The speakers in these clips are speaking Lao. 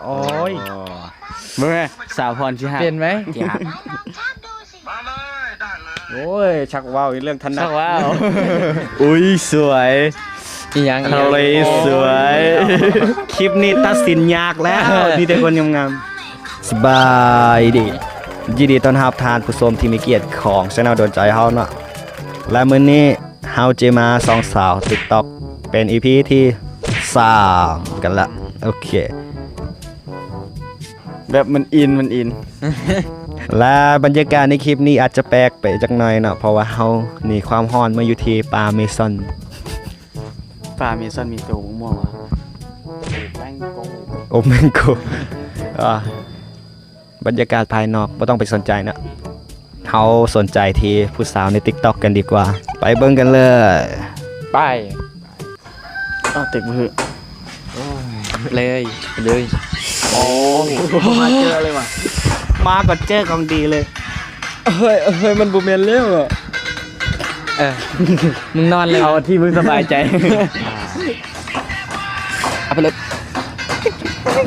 ໂອ້ຍ ເບິ່ງແມ້ ສາວພອນຊິຮັກ ເປັນໄໝ? ຊິຮັກ ໂອ້ຍ ຊັກວ້າວ ເລື່ອງຖະໜັດ ຊັກວ້າວ ອຸ້ຍ ສວຍ ອີຫຍັງ ທະເລສວຍ ຄລິບນີ້ຕັດສິນຍາກແລ້ວ ມີແຕ່ຄົນງາມໆ. ສະບາຍດີ ຍິນດີຕ້ອນຮັບທ່ານຜູ້ຊົມທີ່ມີກຽດຂອງແຊນແນວດວນໃຈເຮົາເນາະ ແລະ ມື້ນີ້ເຮົາຈະມາສ່ອງສາວຕິກຕັອກ ເປັນອີພີທີສາມກັນລະ ໂອເຄ ແບບມັນອິນ ມັນອິນ ແລະ ບັນຍາກາດໃນຄລິບນີ້ອາດຈະແປກໄປຈັກໜ້ອຍເນາະ ເພາະວ່າເຮົາໜີຄວາມຮ້ອນມາຢູ່ທີ່ປ່າເມຊອນ ປ່າເມຊອນມີໂຕມ່ວງຫວາ? ໂອແມງໂກ ໂອແມງໂກ ອ່າ ບັນຍາກາດພາຍນອກບໍ່ຕ້ອງໄປສົນໃຈເນາະ ເຮົາສົນໃຈທີ່ຜູ້ສາວໃນຕິກຕັອກກັນດີກວ່າ ໄປເບິ່ງກັນເລີຍ ໄປ. ອ້າວ ເຕັກບໍ່ຖືກ ເລີຍ ເລີຍ ໂອ້ ມາເຈີເລີຍຫວາ ມາກໍເຈີຂອງດີເລີຍ ເຮີ້ຍ ເຮີ້ຍ ມັນບໍ່ແມ່ນແລ້ວອະ ເອີ ມຶງນອນເລີຍ ເອົາທີ່ມຶງສະບາຍໃຈ ເອົາໄປເລີຍ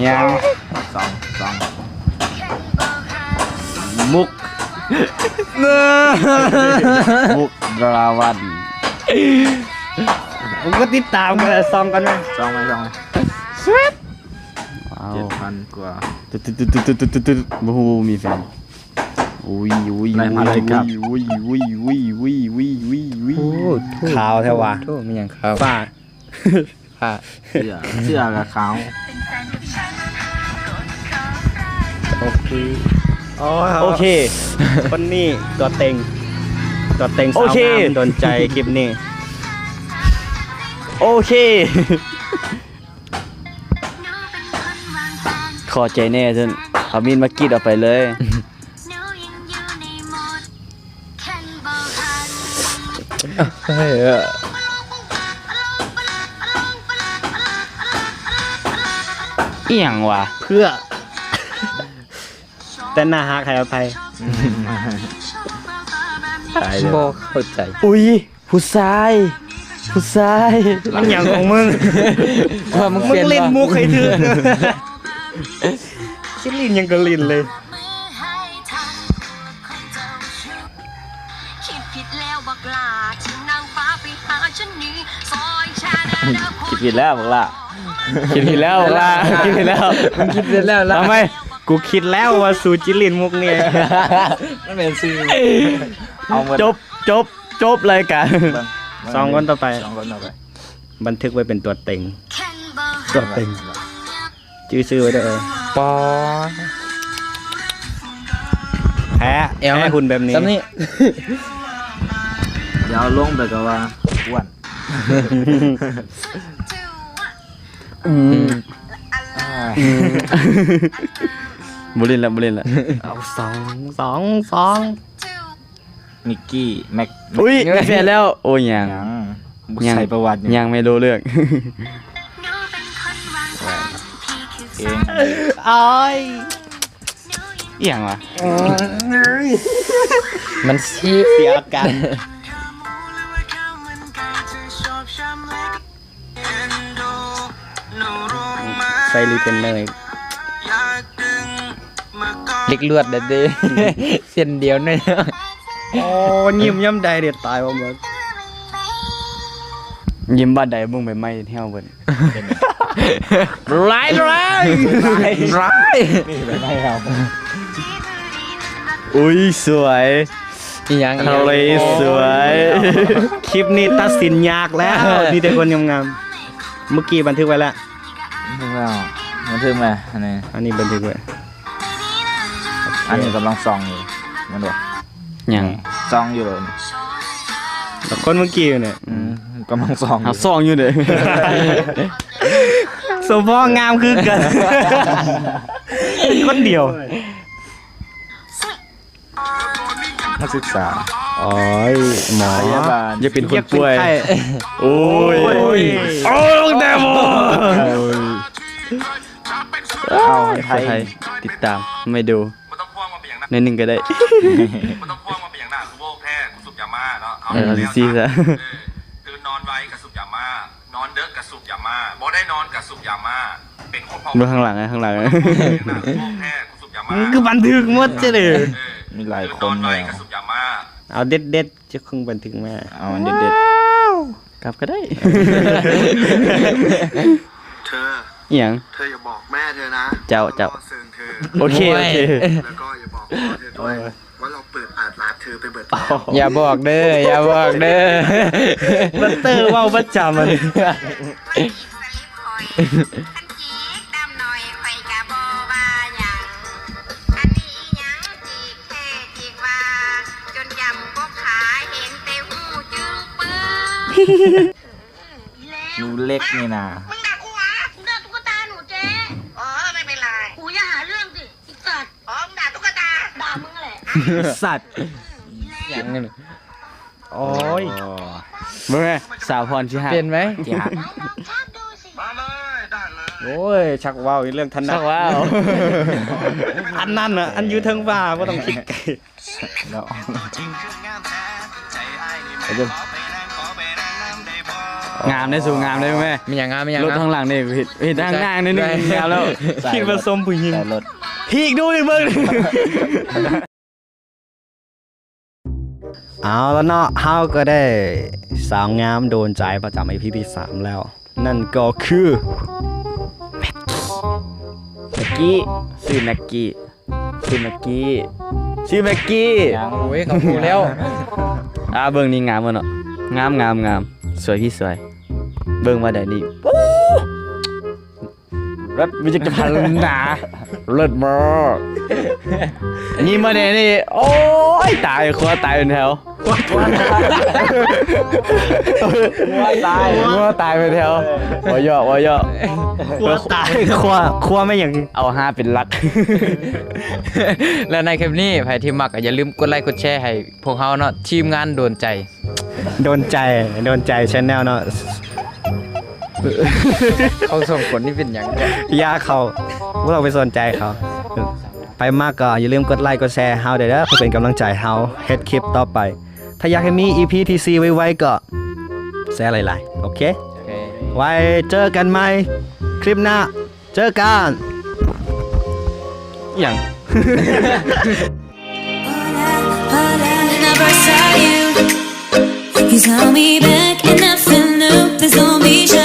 ຍັງ ສອງ ສອງ ມຸກ ມຸກດາລາວັນ ກູກໍຕິດຕາມກັນແຫຼະ ສ່ອງກັນແມ່ ສ່ອງໄປ ສ່ອງໄປ ສວຽດ ວ້າວ ເຈັດພັນກວ່າ ຕຶດໆ ບໍ່ຮູ້ມີແຟນ ອຸ້ຍ ອຸ້ຍ ໄລ່ມາໄລ່ກັບ ອຸ້ຍ ອຸ້ຍ ອຸ້ຍ ຂາວແທ້ຫວາ ໂທ ມີຫຍັງຂາວ ຟ້າ ຜ້າ ເສື້ອ ເສື້ອກໍຂາວ ໂອເຄ ໂອເຄ ຄົນນີ້ຕົວເຕັງ ຕົວເຕັງ ໂອເຄ ສາວງາມໂດນໃຈຄລິບນີ້ ໂອເຄ ຂໍໃຈແດ່ຊັ້ນ ເອົາມີດມາກຣີດເອົາໄປເລີຍ. ອີ່ຫຍັງຫວາ? ເພື່ອ ແຕ່ໜ້າຮັກໃຫ້ອະໄພ ຕາຍແລ້ວ ບໍ່ເຂົ້າໃຈ ອຸ້ຍ ຜູ້ຊາຍ ຜູ້ຊາຍ ມັນຫຍັງຂອງມຶງ? ວ່າມຶງ ມຶງຫຼິ້ນມຸກໃຫ້ຖືກ ຊິຫຼິ້ນຫຍັງກໍຫຼິ້ນເລີຍ. ຄິດຜິດແລ້ວບັກຫຼ້າ ທີ່ນາງພາໄປຫາຊະນີ ຊອຍແຊແດ່ເດີ ຄິດຜິດແລ້ວບັກຫຼ້າ ຄິດຜິດແລ້ວບັກຫຼ້າ ຄິດຜິດແລ້ວ ມຶງຄິດຜິດແລ້ວລະ ທຳໄມ? ກູຄິດແລ້ວວ່າສູຈິຫຼິ້ນມຸກນີ້ ມັນແມ່ນຊື່ ເອົາໝົດ ຈົບ ຈົບ ຈົບລາຍການ ສອງຄົນຕໍ່ໄປ ສອງຄົນຕໍ່ໄປ ບັນທຶກໄວ້ເປັນຕົວເຕັງ ຕົວເຕັງ ຈື່ຊື່ໄວ້ເດີ ເອີ ປອ ແພ້ ແອວ ແພ້ ຫຸ່ນແບບນີ້ ສ່ຳນີ້ ດຽວລົງໄປກໍວ່າອ້ວນ ອືມ ອືມ ບໍ່ຫຼິ້ນລະ ບໍ່ຫຼິ້ນລະ ເອົາ ສອງ ສອງ ສອງ ມິກກີ້ ແມັກ ອຸ້ຍ ມີແຟນແລ້ວ ໂອ້ຍ ຍັງ ຍັງ ຍັງ ບໍ່ໃສ່ປະຫວັດ ຍັງ ຍັງ ໄມ່ຮູ້ເລື່ອງ ເອງ ໂອ້ຍ ອີ່ຫຍັງຫວາ? ມັນຊິເສຍອາການ ໃສ່ຣີເທນເນີ ເຫຼັກລວດເດ້ ເສັ້ນດຽວໜ້ອຍ ໂອ້ ຍິ້ມຍາມໃດເດ ຕາຍບໍ່ໝົດ ຍິ້ມບາດໃດ ເບິ່ງໃບໄມ້ແຫ້ວເບິດ ຫຼາຍ ຫຼາຍ ຫຼາຍ ນີ້ໃບໄມ້ເຮົາ ອຸ້ຍ ສວຍ ອີ່ຫຍັງ ທະເລສວຍ ໂອ້ຍ ຄລິບນີ້ຕັດສິນຍາກແລ້ວ ເອີ ມີແຕ່ຄົນງາມໆ ເມື່ອກີ້ບັນທຶກໄວ້ແລ້ວ ບັນທຶກແລ້ວ ບັນທຶກແລ້ວ ອັນນີ້ ອັນນີ້ບັນທຶກໄວ້ ອັນນີ້ກຳລັງສ່ອງຢູ່ ແມ່ນບໍ່? ຫຍັງ? ສ່ອງຢູ່ເລີຍ ແລ້ວຄົນເມື່ອກີ້ນີ້ ອືມ ກຳລັງສ່ອງຢູ່ ຫາສ່ອງຢູ່ເດ້ ສົມພໍງາມຄືກັນ ຄົນດຽວ ນັກສຶກສາ ໂອ້ຍ ໝໍ ພະຍາບານ ຢາກເປັນຄົນປ່ວຍ ຢາກເປັນໄຂ້ ໂອ້ຍ ໂອ້ຍ ໂອ້ຍ ແຕ່ບໍ່ ເອົາ ຄົນໄທ ຕິດຕາມ ໄມດູ ບໍ່ຕ້ອງຫ່ວງວ່າເປັນຫຍັງໜັກ ໜ້ອຍໜຶ່ງກໍໄດ້ ບໍ່ຕ້ອງຫ່ວງວ່າເປັນຫຍັງໜັກ ກູໂອເຄ ກູສູບຢາມ້າເນາະ ເອົາ ເອີ ແລ້ວ ຊິຊະ ເອີ ຕື່ນນອນໄວກໍສູບຢາມ້າ ນອນເດິກກໍສູບຢາມ້າ ບໍ່ໄດ້ນອນກໍສູບຢາມ້າ ເບິ່ງຂ້າງຫຼັງ ຂ້າງຫຼັງ ແທ້ ກູສູບຢາມາ ຄືບັນທຶກໝົດເຈົ້າເດີ ມີຫຼາຍຄົນແລ້ວ ເອົາເດັດໆ ເຈົ້າຄົງບັນທຶກມາ ເອົາອັນເດັດໆ ກັບກໍໄດ້ ເທີ ອີ່ຫຍັງ? ເທີຢ່າບອກແມ່ເທີນະ ເຈົ້າ ເຈົ້າ ພໍ່ເຊີນເທີ ໂອເຄ ໂອເຄ ແລ້ວກໍຢ່າບອກພໍ່ເທີດ້ວຍ ວ່າເຮົາເປີດອາດລາດເທີໄປເບີດແລ້ວ ຢ່າບອກເດີ ຢ່າບອກເດີ ບັດເຕີເວົ້າປະຈຳອັນນີ້ ຄັນຈີກດຳໜ້ອຍຂ້ອຍກະບໍ່ວ່າຫຍັງ ອັນນີ້ອີ່ຫຍັງຈີກແທ້ຈີກວ່າ ຈົນຈຳບໍ່ຂາເຫັນແຕ່ຫູຈຶກປຶ້ງ ໜູເລັກນີ້ນາ มึงด่ากูเหรอ มึงด่าตุ๊กตาหนูเจ๊ เออ ไม่เป็นไร กูอย่าหาเรื่องสิ ไอ้สัตว์ อ๋อ มึงด่าตุ๊กตา ด่ามึงแหละ ไอ้สัตว์ หยังนี่ ໂອ້ຍ ເບິ່ງແມ ສາວພອນຊິຮັກ ເປັນໄໝ ຊິຮັກ ໂອ້ຍ ຊັກເວົ້າເລື່ອງຖະໜັດ ຊັກເວົ້າ ອັນນັ້ນນະ ອັນຢູ່ເທິງບ່າ ບໍ່ຕ້ອງຄິດໄກ ເນາະ ງາມເດ້ສູ ງາມເດ້ແມ່ ມີຫຍັງງາມ ມີຫຍັງ ລົດທາງຫຼັງນີ້ ເຫັນ ເຫັນທາງໜ້ານີ້ໜຶ່ງ ງາມແລ້ວ ຄິດວ່າຊົມຜູ້ຍິງ ພີກດູອີກເບິ່ງ ເອົາລະເນາະ ເຮົາກໍໄດ້ສາວງາມໂດນໃຈປະຈຳອີພີທີສາມແລ້ວ ນັ້ນກໍຄື ແມັກກີ້ ແມັກກີ້ ຊື່ແມັກກີ້ ຊື່ແມັກກີ້ ຊື່ແມັກກີ້ ຍັງ ໂອ້ຍ ເຂົາຮູ້ແລ້ວ ອ່າ ເບິ່ງນີ້ງາມບໍ່ເນາະ ງາມ ງາມ ງາມ ສວຍພີ່ສວຍ ເບິ່ງມາແດນີ້ ເລີດ ມີຈັກຈະພັນນາ ເລີດມາກ ຍິ້ມມາແດ່ນີ້ ໂອ້ຍ ຕາຍ ຄົວຕາຍເປັນແຖວ ງົວຕາຍ ງົວຕາຍເປັນແຖວ ເອີ ບໍ່ຢອກ ບໍ່ຢອກ ຄົວຕາຍ ຄົວ ຄົວແມ່ນຫຍັງ ເອົາຫ້າເປັນຫຼັກ ແລະ ໃນຄລິບນີ້ ໃຜທີ່ມັກກໍຢ່າລືມກົດໄລກົດແຊໃຫ້ພວກເຮົາເນາະ ທີມງານໂດນໃຈ ໂດນໃຈ ໂດນໃຈແຊນແນວເນາະ ເຂົາສອງຄົນນີ້ເປັນຫຍັງ? ຢ່າເຂົາ ບໍ່ຕ້ອງໄປສົນໃຈເຂົາ ໃຜມັກກໍຢ່າລືມກົດໄລກົດແຊໃຫ້ເຮົາແດ່ເດີ ເພື່ອເປັນກຳລັງໃຈໃຫ້ເຮົາເຮັດຄລິບຕໍ່ໄປ ຖ້າຢາກໃຫ້ມີອີພີທີສີ່ໄວໆ ກໍແຊຫຼາຍໆ ໂອເຄ ໂອເຄ ໄວ້ເຈີກັນໃໝ່ຄລິບໜ້າ ເຈີກັນ ອີ່ຫຍັງ? All I, all I never saw you. You saw me back and nothing new. There's only shine.